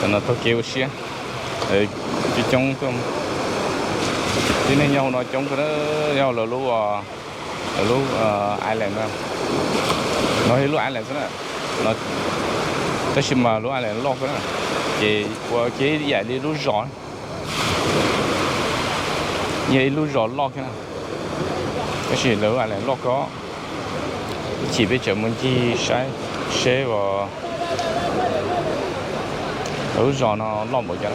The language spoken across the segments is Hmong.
Tam no taug kev ua siab coob coob tuaj. Tib neeg nyob hauv no coob kawg, yog lawv lub, lawv lub island na. No yog lub island xwb na, tab sis mas lub island loj kawg na, ces ua kiag ib yam li lub zos, yog ib lub zos loj kawg na, tab sis lawv lub island loj kawg. Ib chim peb tseem mus ncig saib seb uas lawv lub zos no loj npaum cas.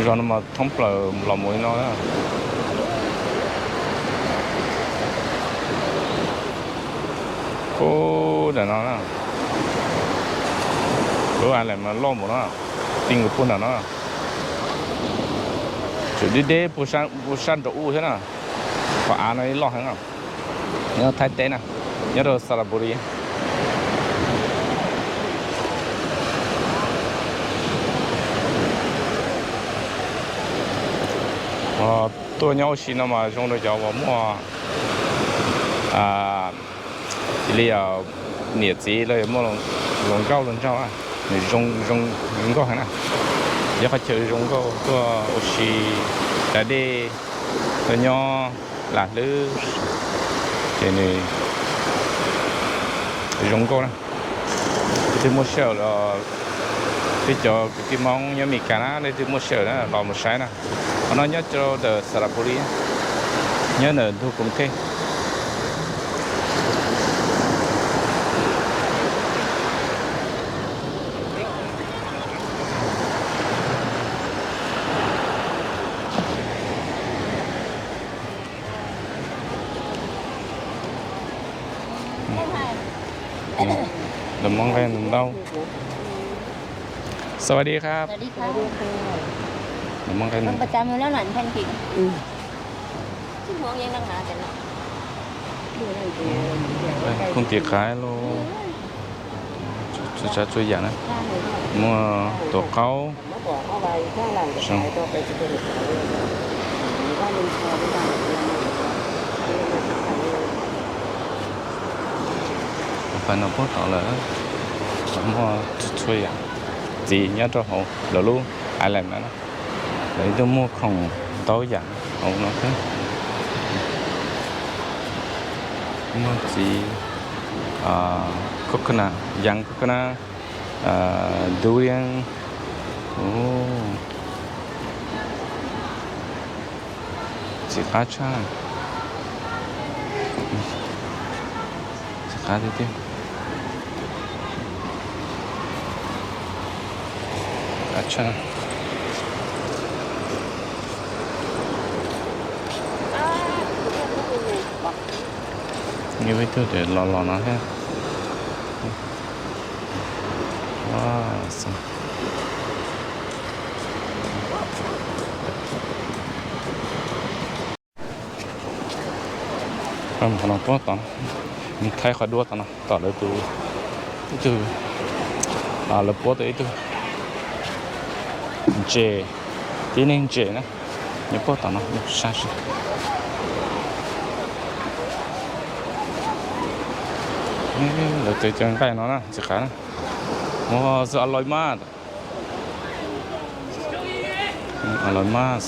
Zos no mas thoob plaws los mus li no na. Puag nram no na, lub island mas loj npaum no, ti nkaus puag nram no. Tseem deb deb puag sab nraum ub thiab na. Qhov av no loj heev na, nyob Thaib teb na, nyob rau Xaraburi. Tuaj nyob ua si no mas zoo rau cov uas muaj cia li niam txiv los muaj hluas nkauj hluas nraug na, nws zoo zoo nkauj heev na. Yog qhov chaw zoo nkauj tuaj ua si da dej, tuaj nyob lam hlwb, ces nws zoo nkauj na. Leej twg muaj sij hawm los, peb cov kwv tij Hmoob nyob Amelikas na, leej twg muaj sij hawm na los mus saib na. Qhov no nyob rau ntawm Xaraburi, nyob ntawm ntug Kruv Thej. Lawv muab nqaij ntau. สวัสดีครับ Lawv muab nqaij คงติดขายโล txhua tsav txhua yam na, muaj tuam qaub, pas no puag tod lawm, muaj txhua yam, txiv nyob rau hauv lawv lub island na, lawv twb muaj khoom ntau yam hauv no thiab. Muaj txiv coconut, young coconut, durian. Txiv qab tshaj, txiv qab tiag tiag. Qab tshaj. Nws ib tug los los no thiab. Qhov no puab tom, thaij qhov duab tom no tom lawv tus, ib tug, lawv puab tau ib tug ntses, tib neeg ntses na, nyob puag tom no sab si. Lawv tus cov nqaij no na txiv qav na, muab xwb a loj mas. A loj mas.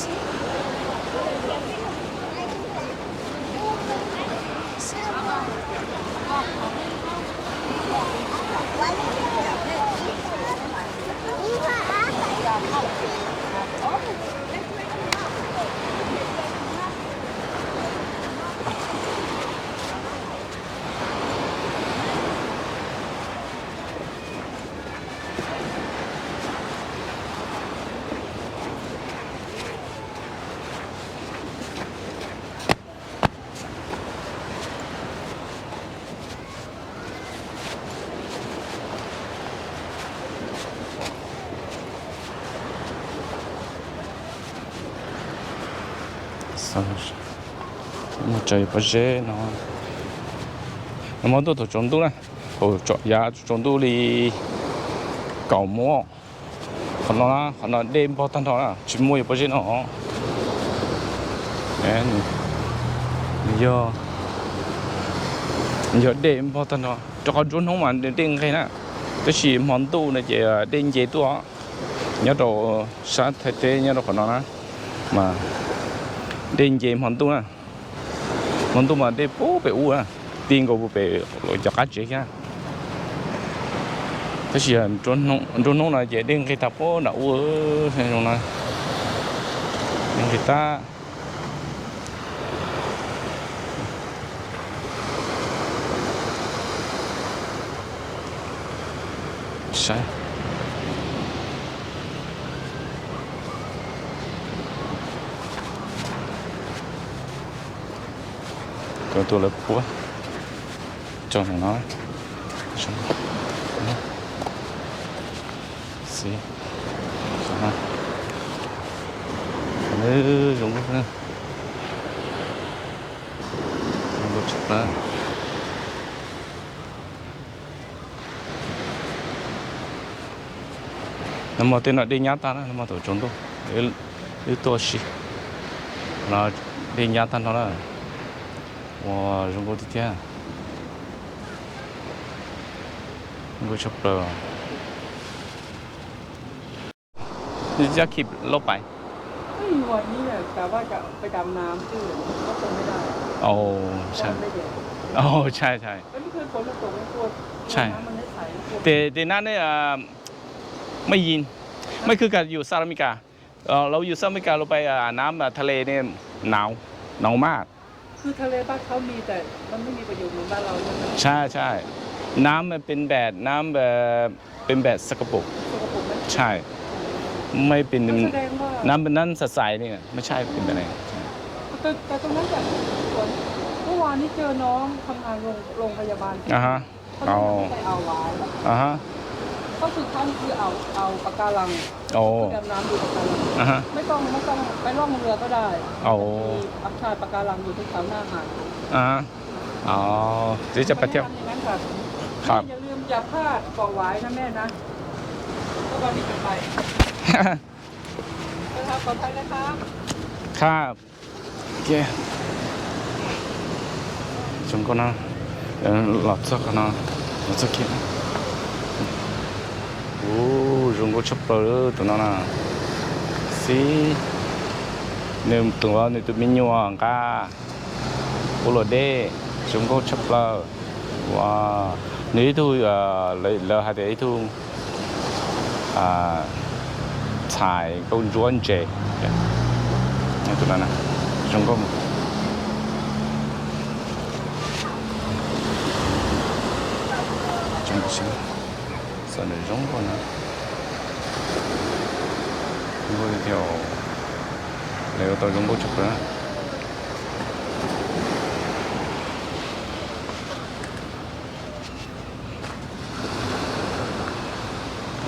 Mus tsaws pob zeb no, nws muab tuaj thaum tsaus ntuj na, thaum yav tsaus ntuj li kaum moos. Qhov no, qhov no dej npog tag nrho na, tsis muaj yuav pob zeb no. Nws yog dej npog tag nrho, rau qhov nruab hnub mas dej nqeg na. Tab sis hmo ntuj no ces dej nce tuaj, nyob rau sab Thaib teb nyob rau qhov no na, mas dej nce hmo ntuj na. Hmo ntuj mas dej puag pem ub na, ti nkaus puag pem cov qab tsev thiab. Tab sis nruab hnub no ces dej nqig tag puag nram ub zoo na, dej nqig tag. Saib, koj tuaj lawv puab tso no. Xib, zoo nkauj, zoo nkauj tshaj plaws. Nag hmo tej no dej nyab tag na, nag hmo thaum tsaus ntuj wb tuaj si no, dej nyab tag nrho na. Ua zoo nkauj tiag tiag, zoo nkauj tshaj plaws. Dab khib lauj pais. ไม่มีวันนี้เนี่ย กะว่าจะไปดำน้ำที่อื่นก็คงไม่ได้ โอ้ ใช่ ไม่ได้ โอ้ ใช่ ใช่ ไม่เคย ฝนมันตกมันกลัว ใช่ น้ำมันไม่ใส กลัว แต่แต่นั่นเนี่ยเอ่อไม่ยิน ไม่คือกับอยู่สหรัฐอเมริกา เอ่อเราอยู่สหรัฐอเมริกา เราไปอ่าน้ำอ่าทะเลเนี่ยหนาว หนาวมาก คือทะเลบ้านเขามี แต่มันไม่มีประโยชน์เหมือนบ้านเราใช่ไหม ใช่ ใช่ น้ำมันเป็นแบบน้ำแบบเป็นแบบสกปรก สกปรกไหม ใช่ ไม่เป็น ก็แสดงว่า น้ำเป็นน้ำใสๆนี่นะ ไม่ใช่เป็นแบบนั้น แต่แต่ตรงนั้นแบบสวน เมื่อวานนี้เจอน้องทำงานโรงโรงพยาบาล อ่าฮะ เขาเรียกว่าไปเอาไว้ อ่าฮะ ก็คือเขาคือเอาเอาปะการัง โอ้ คือดำน้ำดูปะการัง อ่าฮะ ไม่ต้องไม่ต้องไปล่องเรือก็ได้ โอ้ จะมีอัพชายปะการังอยู่ที่แถวหน้าหาด อ่าฮะ อ๋อ เดี๋ยวจะไปเที่ยว แนะนำอย่างนั้นค่ะ ครับ แม่อย่าลืมอย่าพลาดเกาะหวายนะแม่นะ ก็วันนี้จะไป เดินทางปลอดภัยนะครับ ครับ Ok. Zoo nkauj no, los txog qhov no, los txog kiag. Ua, zoo nkauj tshaj plaws tus no na. Xib, nws tuav nws tus me nyuam nqa ua luam dej, zoo nkauj tshaj plaws. Ua, nws ib tug, lawv hais tias ib tug txhais nkauj ntsuab ntses. Tus no zoo nkauj. Xov nws zoo nkauj na. Zoo nkauj tiag tiag, lawv ua tau zoo nkauj tshaj plaws.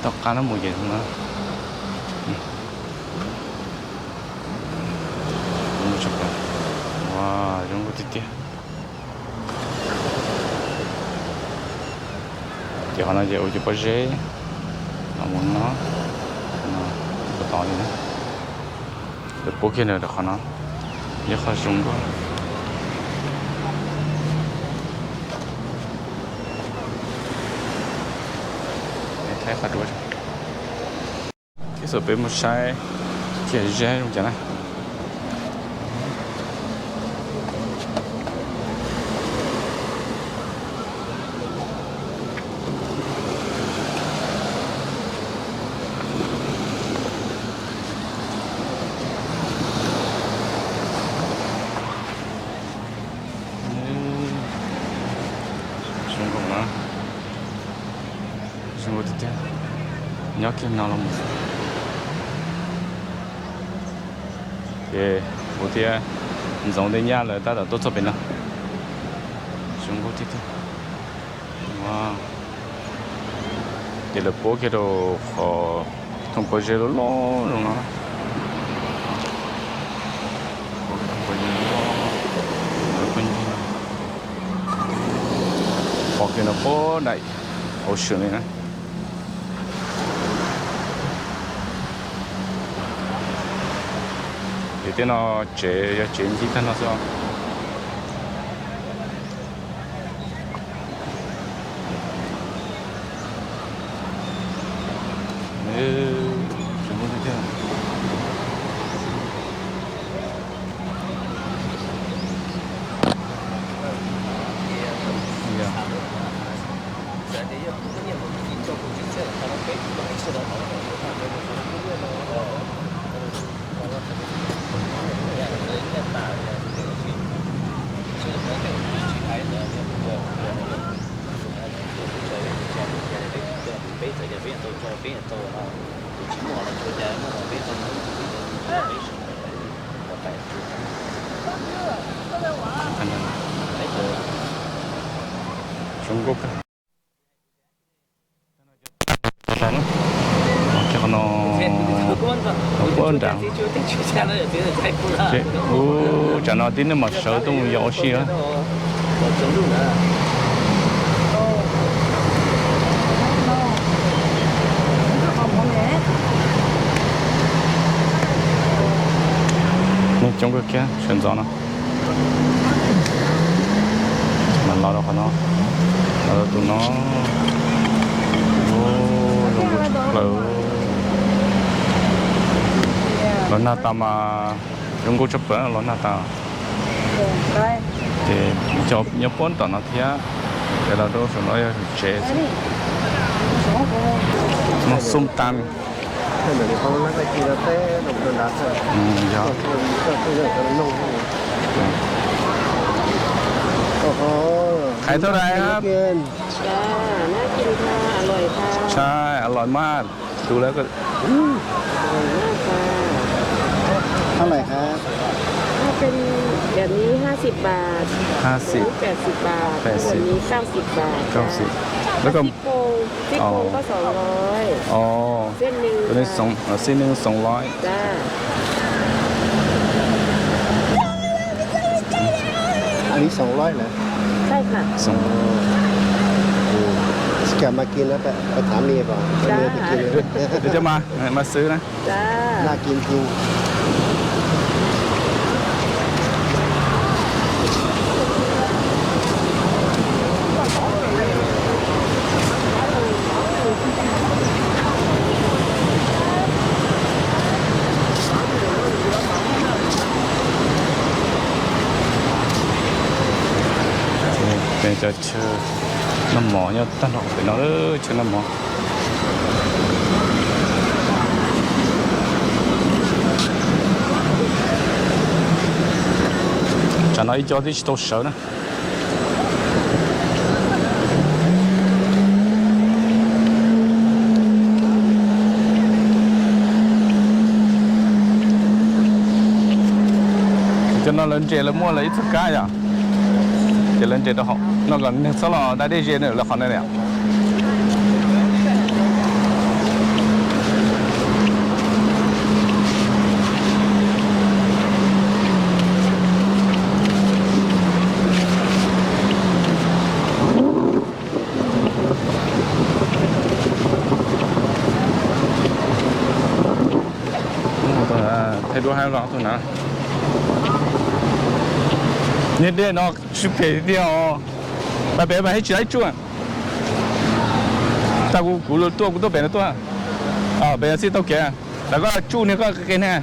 Tom qab no mus ces no. Ua, zoo nkauj tiag tiag. Ces qhov no ces ua cov pob zeb no mus no, no, puag tod li na. Lawv puab kiag ntawm qhov no, yog qhov zoo nkauj. Thaij qhov duav. Ib txhia peb mus saib kiag zeb zoo cas na. Zoo nkauj na. Zoo nkauj tiag tiag. Nyob kiag no los mus. Ces kuv thiab Ntxoov Tej Nyab lawv tab tom tuaj txog pem no. Zoo nkauj tiag tiag. Ces lawv puab kiag rau qhov thooj pob zeb loj loj zoo no. Pom kiag no puag nram hauv Swm li na. Ces tej no tsev yog tsev ncig tag no xwb. Zoo nkauj kawg. Qhov no, qhov puab nram. Ub, tsam no tib neeg mam sawv tuaj mus yos ua si. Neeg coob kawg kiag sawv ntxov no. Mas los rau qhov no, los rau tus no, zoo nkauj tshaj plaws. Los nag tas mas zoo nkauj tshaj plaws los nag tas. Ces cov nyob puab tom no thiab, ces los rau saum no yog tsev. Noj xum tas. Yog. Khaiv thaum dais. Sai,อร่อยมาก ดูแล้วก็ เท่าไหร่ครับ ถ้าเป็นแบบนี้ห้าสิบบาท ห้าสิบ แปดสิบบาท แปดสิบ แบบนี้เก้าสิบบาท เก้าสิบ แล้วก็ ซี่โครง ซี่โครงก็สองร้อย อ๋อ เส้นหนึ่ง ตัวนี้สอง ค่ะ อ๋อ เส้นหนึ่งสองร้อย จ้า อันนี้สองร้อยเหรอ ใช่ค่ะ สอง เดี๋ยวจะมากินนะ ไป ไปถามเมียก่อน จ้า เมียไปกินเลย เดี๋ยวจะมา มาซื้อนะ จ้า น่ากินจริง Cov chaw noj mov nyob tag nrho pem no, chaw noj mov. Tsam no ib co twb tsis tau sawv na. Cov no lawv ntses lawv muaj lawv ib txoj kab yom, ces lawv ntses rau hauv no kom neeg txhob los da dej ze lawv qhov no. Thaij duab hab los tug na. Niag dej no tsw phem tiag os. Pais pem pais tsis tau ib tsuj. Tag kuv, kuv tuaj, kuv tuaj pem no tuaj. Pem no txij tau kev. Lawv koj tsuj niag koj qe ne.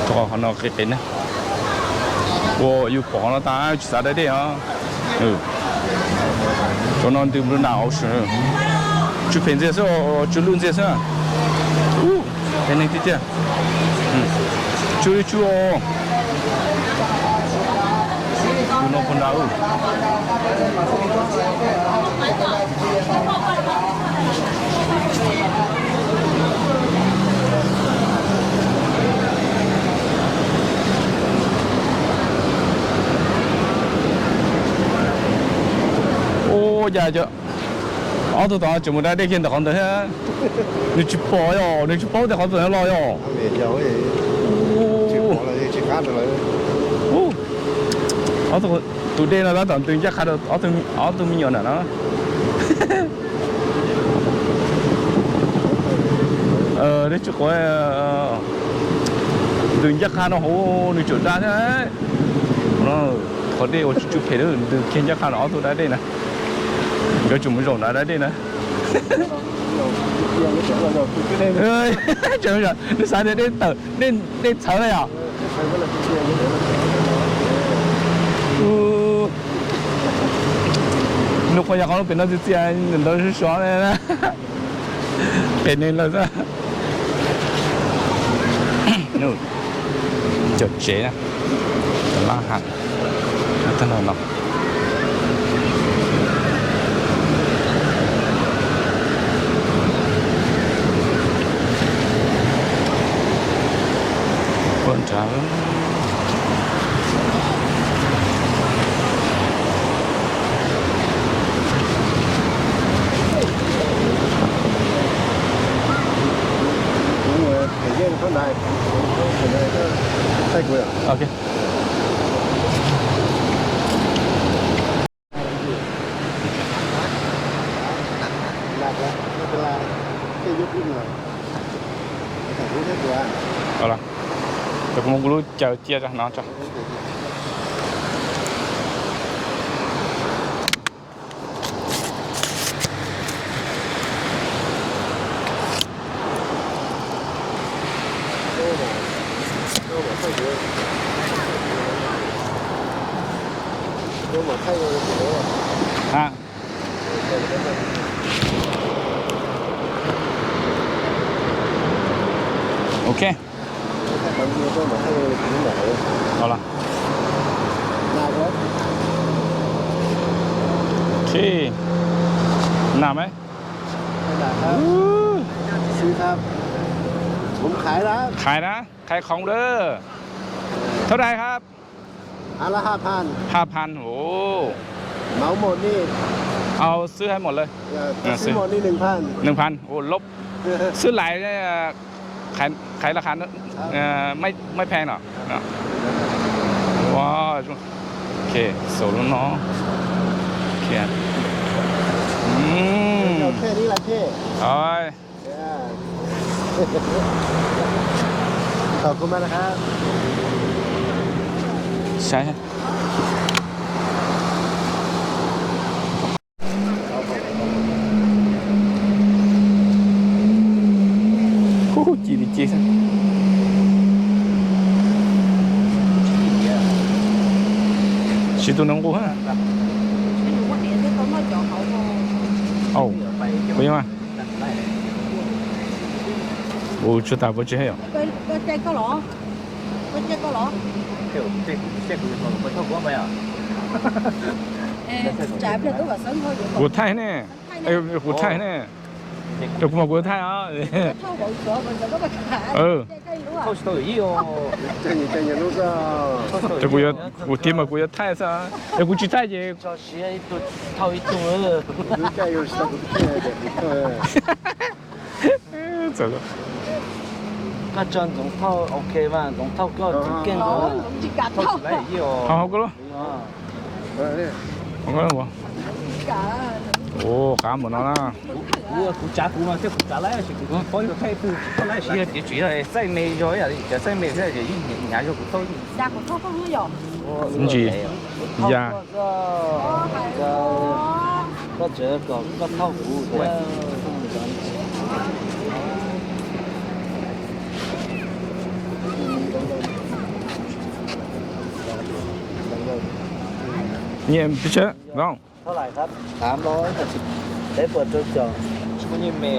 Qhov no qis qis na. Ua yus pom no tas tsis xav da dej os. Cov no ntws nram hauv, tsw phem ntxiag xwb, tsw lwj ntxiag xwb. Ub, neeg tiag tiag. Tsw li tsw. Tus no puas nrad. Ua cas ob tug tom tseem mus da dej kiag ntawm qhov ntawd thiab. Nws tsis pom os, nws tsis paub tias qhov txawm los os. Tus dej no tab tom ntws ncaj qha rau ob tug me nyuam ntawm no. Dej tsw quav, ntws ncaj qha no hauv nws tseem da thiab. Qhov dej uas tsw tsw phem ntws kiag ncaj qha no ob tug da dej na. Nkawd tseem mus zaum nrad da dej na. Nws xav tias dej tawm, dej txhawv li os. Nws qhuav yog qhov lub pem no txias txias ntawd suav suav li na. Pem neeg lawm xwb. Cov tsev na, cov laj has, tag nrho no. Ua nrad. Ok. Los, kuv muab kuv lub caw cia rau no tso. Ok. Los. Ok. Nag me. Xwbครับ ผมขายนะ ขายนะ ขายของเด้อ เท่าไหร่ครับ อันละห้าพัน ห้าพัน โอ้ เหมาหมดนี่ เอาซื้อให้หมดเลย เออ อ่ะ ซื้อหมดนี่ หนึ่งพัน หนึ่งพัน โอ้ ลบ ซื้อหลายเนี่ย ขาย ขายราคา ครับ เอ่อ ไม่ ไม่แพงหรอก ครับ เนาะ ว้าว โอเค สวยแล้วเนาะ โอเค อืม เอาแค่นี้ละพี่ โอ้ย ขอบคุณมากนะครับ ใช่ Ub, ci li ci xwb. Siv tus no nqus ha. Au, puas yog mas? Ua tsuag tas puas tsis heev yom? Kuv thaij ne. Kuv thaij ne. Es kuv mas kuv thaij os. Ces kuv yuav, kuv tiv mas kuv yuav thaij xwb. Es kuv tsis thaij ces Koj tso Ntxoov Thauj ok mas, Ntxoov Thauj koj tseem keej. Ho hauv koj lub. Ua qab npaum no na. Kuv, kuv tsav kuv mas thiab kuv tsav laib, kuv paub yog thaij twg tsis tau laib, tsis yog tias tsis yog txaij me zog, cov txaij me thiab ces yeej hnyav zog kuv thaij. Ntsis ya. Koj tseem kom koj thauj kuv thiab. Nyiam pis tsawg? Vau. Tab sis peb puas rau cov tsis muaj nyiaj me.